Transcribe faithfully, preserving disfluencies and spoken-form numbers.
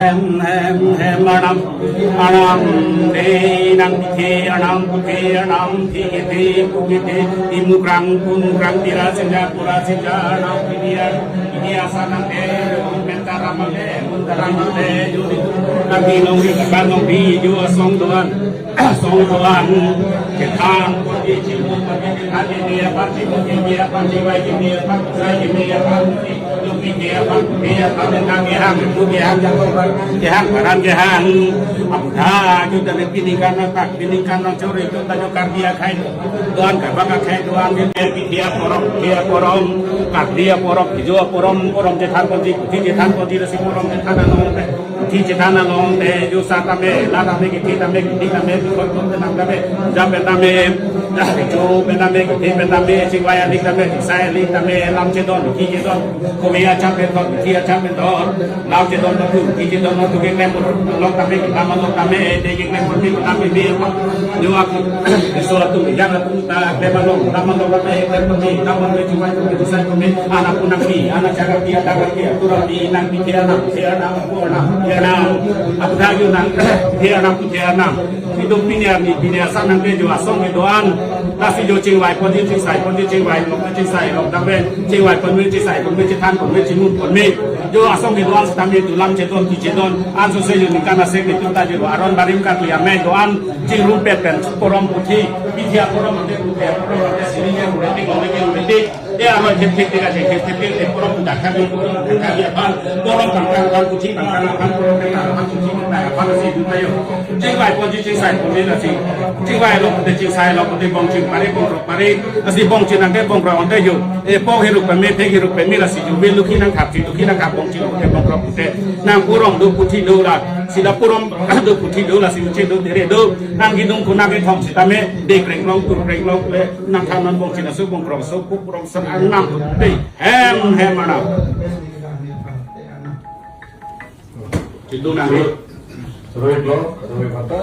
Hem, hem, hem, arnam, arnam, de, nangpithe, arnam, puthe, arnam, thi, kethe, pu, kethe, imukrang, pumukrang, tira, sinja, pura, sinja, arnam, pidia, pidia, sanang, de, menta, ramang, de, menta, ramang, de, juri, kaki, nongri, kaba, nongri, jo, asong, doan, asong, doan, kethan, poti, chimu, poti, kethan, ini, apa, chimu, ini, apa, chiwai, ini, apa, kusai, ini, apa, kehang, paran kehang. Apotha, kita le pini kan, tak pini kan, chori, kita jo kardia khai, doan, kaba khai, doan, dia, dia, porom, dia, porom, kardia, porom, jo, porom, porom, chethan, ponji, di, chethan, ponji, si, porom, chethan, anong, di, chethan, anong, de, jo, sa, tame, la, tame, kethe, tame, kethe, tame, porom, tenang, tame, ja, pen, tame, ja, jo, pen, tame, kethe, pen, tame, chingvai, alik, tame, sai, alik, tame, lam, chedon, di, chedon, Kome acham pen thot, di acham pen thot. Lam chedon thot, di chedon thot, keklem lok tame, keklem lok tame, de keklem lok tame, tame be. Yo aku, so atum, yang atum ta klem lok, klem lok tame, klem lok tame, klem lok tame, cuma itu saya kome, anak punang di, anak cara dia, cara dia, turun di, nangpithe, nangpithe, nangpithe, nangpithe. Aku dah yo nang, dia nangpithe, nang. Itu pini, pini asal nangke jo asong kedoan. Lasi jo chingvai ponji, chingsai ponji, chingvai lok chingsai lok tame, chingvai ponme, chingsai ponme, chithan ponme, chimu ponme. Jo asong kedoan setame tu lam chedon, di chedon. Anso se jo ningkan asek itu ta jo aron barim karkli amei doan, chingrumpet pen porom puthi, pithe aporom ante, pithe aporom ante, sini je rumpet, rumpet, rumpet. Ya, aro thek thek thek aje, thek thek thek thek, porom dak kami, porom dak kami aphan, porom pangkang aphan, puthi pangkang aphan, porom pangkang aphan, puthi pangkang aphan, si dupayo. Chingvai ponji, chingsai ponji lasi. Chingvai lok pute, chingsai lok pute, bongching pare, bongrok pare. Lasi bongching nangke bongrok ante jo. E, po hiruk peme, thek hiruk peme lasi jo. Be lukhi nangkhap, chi lukhi nangkhap, bongching pute, bongrok pute. Nang porom do, puthi do la. Sila porom do, puthi do lasi, che do, tere do. Nang gidung kuna kethom sitame, de kreng long, tur kreng long, le. Nangthan non bongching aso, bongrok aso, pu porom sang ang nang pute. Hem, hem, arnam. Itu nang. Roy Block, Roy Bata.